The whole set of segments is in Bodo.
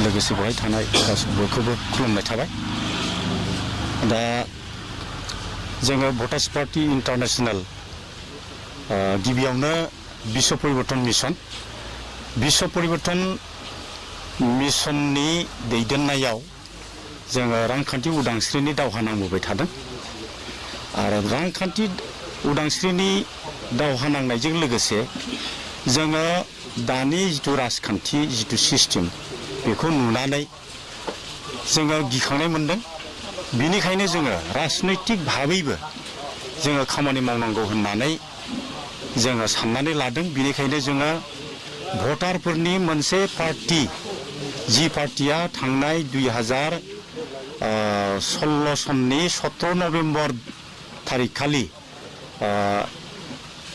लोगोसे बहाय थानाय गासिबोखौबो खुलुमनाय थाबाय। दा जोङो भटार्स पार्टी इन्टारनेशनेल गिबियावनो विश्व परिवर्तन मिशननि दैदेननायाव जोङो रांखान्थि उदांस्रिनि दावहा नांबोबाय थादों आरो रांखान्थि उदांस्रिनि दावहा नांनायजों लोगोसे जोङो दानि जिथु राजखान्थि जिथु सिस्टेम बेखौ नुनानै जोङो गिखांनाय मोनदों। बिनिखायनो जोङो राजनैतिक भाबैबो जोङो खामानि मावनांगौ होननानै जोङो साननानै लादों। बिनिखायनो जोङो भटारफोरनि मोनसे पार्टी जि पार्टीया थांनाय 2016 सननि 17 नभेम्बर तारिख खालि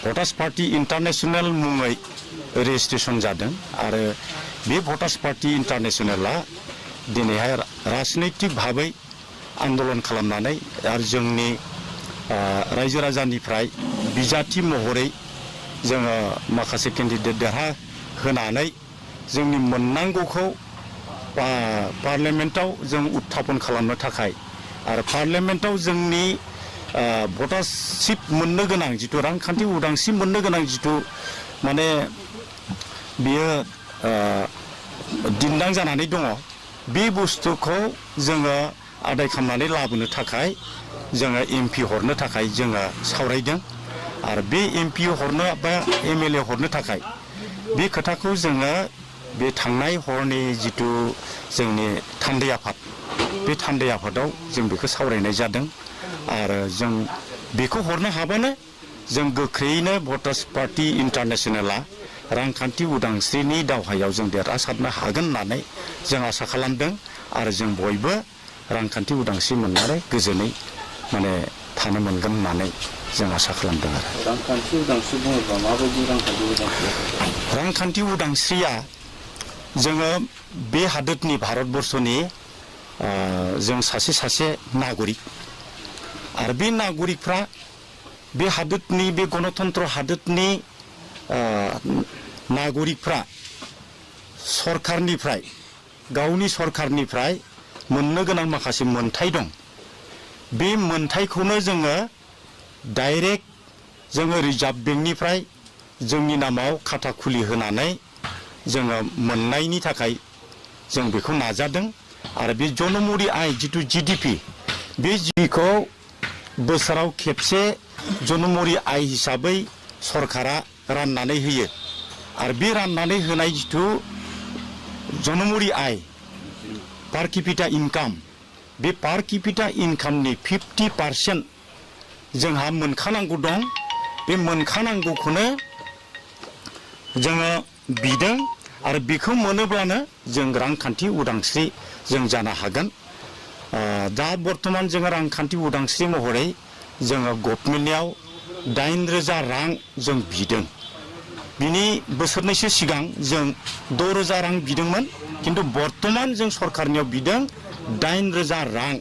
भटार्स पार्टी इन्टारनेशनेल मुङै रेजिस्ट्रेसन जादों आरो बे भटार्स पार्टी इन्टारनेशनेला दिनैहाय राजनैतिक भाबै आन्दलन खालामनानै आरो जोंनि रायजो राजानिफ्राय बिजाथि महरै जोङो माखासे केन्डिडेट देरहा होनानै जोंनि मोननांगौखौ पार्लियामेन्टआव जों उत्थापन खालामनो थाखाय आरो पार्लियामेन्टआव जोंनि भटारशिप मोननो गोनां जिथु रांखान्थि उदांस्रि मोननो गोनां जिथु माने बियो दिन्दां जानानै दङ बे बुस्थुखौ जोङो आदाय खालामनानै लाबोनो थाखाय जोङो एमपि हरनो थाखाय जोङो सावरायदों आरो बे एमपि हरनो बा एमएलए हरनो थाखाय बे खोथाखौ जोङो बे थांनाय हरनि जिथु जोंनि थान्दै आफाद बे थान्दै आफादाव जों बेखौ सावरायनाय जादों आरो जों बेखौ हरनो हाबानो जों गोख्रैयैनो भटार्स पार्टी इन्टारनेशनेला रांखान्थि उदांस्रिनि दावहायाव जों देरहासारनो हागोन होननानै जों आसा खालामदों आरो जों बयबो रांखान्थि उदांस्रि मोननानै गोजोनै माने थानो मोनगोन होननानै जों आसा खालामदों आरो रांखान्थि उदांस्रि बुङोब्ला माबायदि रांखान्थि उदांस्रिया जोङो बे हादोरनि भारतबर्षनि जों सासे नागरिक आरो बे नागरिकफ्रा बे हादोरनि बे गणतन्त्र हादोरनि नागरिकफ्रा सरकारनिफ्राय गावनि सरकारनिफ्राय मोननो गोनां माखासे मोनथाय दं। बे मोनथायखौनो जोङो डाइरेक्ट जोङो रिजार्भ बेंकनिफ्राय जोंनि नामाव खाता खुलि होनानै जोङो मोननायनि थाखाय जों बेखौ नाजादों आरो बे जनमुरि आय जिथु जिडिपि बे जिडिपिखौ बोसोराव खेबसे जनमुरि आय हिसाबै सरकारा राननानै होयो आरो बे राननानै होनाय जिथु जनमुरि आय पार केपिटा इनकाम बे पार केपिटा इनकामनि 50% जोंहा मोनखानांगौ दं। बे मोनखानांगौखौनो जोङो बिदों आरो बेखौ मोनोब्लानो जों रांखान्थि उदांस्रि जों जानो हागोन। दा बर्तमान जोङो रांखान्थि उदांस्रि महरै जोङो गभर्नमेन्टनियाव 8,000 रां जों बिदों। बिनि बोसोरनैसो सिगां जों 6,000 रां बिदोंमोन किन्तु बर्तमान जों सरकारनियाव बिदों 8,000 रां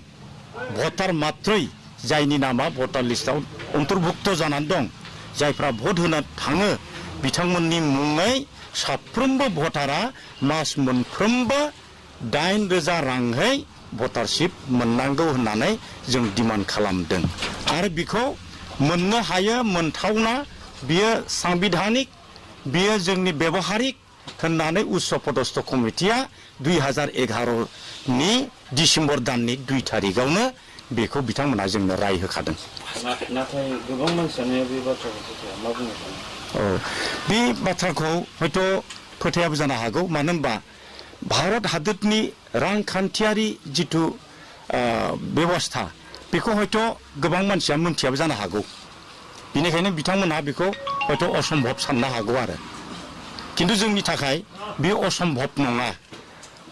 भटार मात्रै जायनि नामा भटार लिस्टआव अन्तर्भुक्त जानानै दं जायफ्रा भट होनो थाङो बिथांमोननि मुङै साफ्रोमबो भटारा मास मोनफ्रोमबो 8,000 रांहै भटारशिप मोननांगौ होननानै जों डिमान्ड खालामदों आरो बेखौ मोननो हायो मोनथावना बियो सांबिधानिक बियो जोंनि व्यवहारिक होननानै उच्च पदस्थ कमिटिया 2011 नि डिसेम्बर दाननि 2 तारिखआवनो बेखौ बिथांमोना जोंनो राय होखादों। नाथाय गोबां मानसियानो बे बाथ्राखौ फोथाया मा बुंनो सानो? बे बाथ्राखौ हयथ' फोथायाबो जानो हागौ मानो होनबा भारत हादोरनि रांखान्थियारि जिथु बेबस्था बेखौ हयथ' गोबां मानसिया मोनथियाबो जानो हागौ। बेनिखायनो बिथांमोनहा बेखौ हयथ' असम्भब साननो हागौ आरो किन्तु जोंनि थाखाय बे असम्भब नङा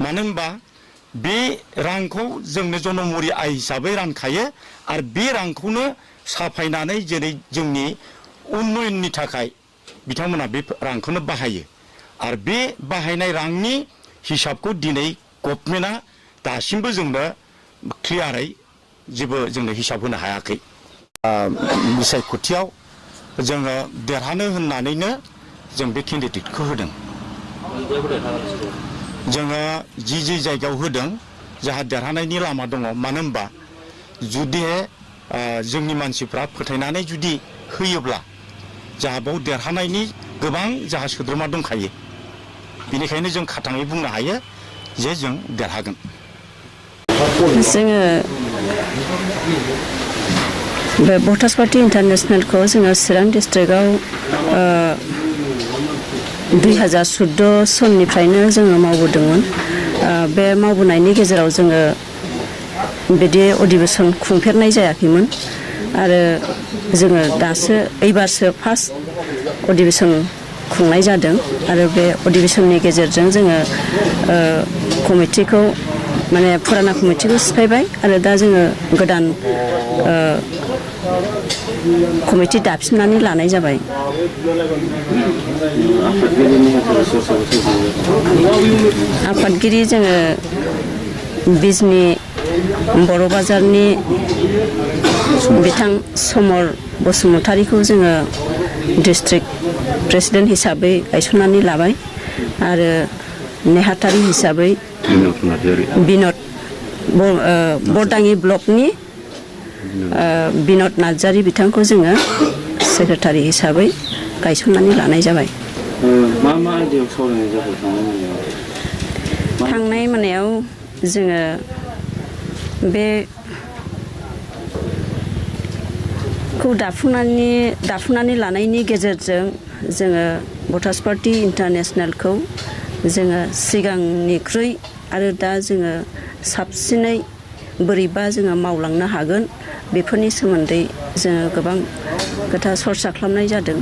मानो होनबा बे रांखौ जोंनो जनमुरि आय हिसाबै रानखायो आरो बे रांखौनो साफायनानै जेरै जोंनि उन्नयननि थाखाय बिथांमोना बे रांखौनो बाहायो आरो बे बाहायनाय रांनि हिसाबखौ दिनै गभर्नमेन्टआ दासिमबो जोंनो क्लियारै जेबो जोंनो हिसाब होनो हायाखै। बिसायख'थियाव जोङो देरहानो होननानैनो जों बे केन्डिडेटखौ होदों। जोङो जि जायगायाव होदों जाहा देरहानायनि लामा दङ मानो होनबा जुदि जोंनि मानसिफ्रा फोथायनानै जुदि होयोब्ला जाहा बेयाव देरहानायनि गोबां जाहा सोद्रोमा दंखायो बेनिखायनो जों खाथाङै बुंनो हायो जे जों देरहागोन जोङो बे भटार्स पार्टी इन्टारनेशनेलखौ जोङो चिरां डिस्ट्रिक्टआव 2014 सननिफ्रायनो जोङो मावबोदोंमोन बे मावबोनायनि गेजेराव जोङो बिदि अधिवेशन खुंफेरनाय जायाखैमोन आरो जोङो दासो एबारसो फार्स्ट अधिवेशन खुंनाय जादों आरो बे अधिवेशननि गेजेरजों जोङो कमिटिखौ माने फुराना कमिटिखौ सिफायबाय आरो दा जोङो गोदान कमिटि दाफिननानै लानाय जाबाय आफादगिरि जोङो बिजनि बर' बाजारनि बिथां समर बसुमतारीखौ जोङो डिस्ट्रिक्ट प्रेसिडेन्ट हिसाबै गायसननानै लाबाय आरो नेहाथारि हिसाबै बिनद बरदाङि ब्लकनि बिनद नार्जारी बिथांखौ जोङो सेक्रेटारि हिसाबै गायसननानै लानाय जाबाय मा आयदायाव सावरायनाय जाखो थांनाय मोनायाव जोङो बे खौ दाफुंनानै लानायनि गेजेरजों जोङो भटार्स पार्टी इन्टारनेशनेलखौ जोङो सिगांनिख्रुइ आरो दा जोङो साबसिनै बोरैबा जोङो मावलांनो हागोन बेफोरनि सोमोन्दै जोङो गोबां खोथा सरसा खालामनाय जादों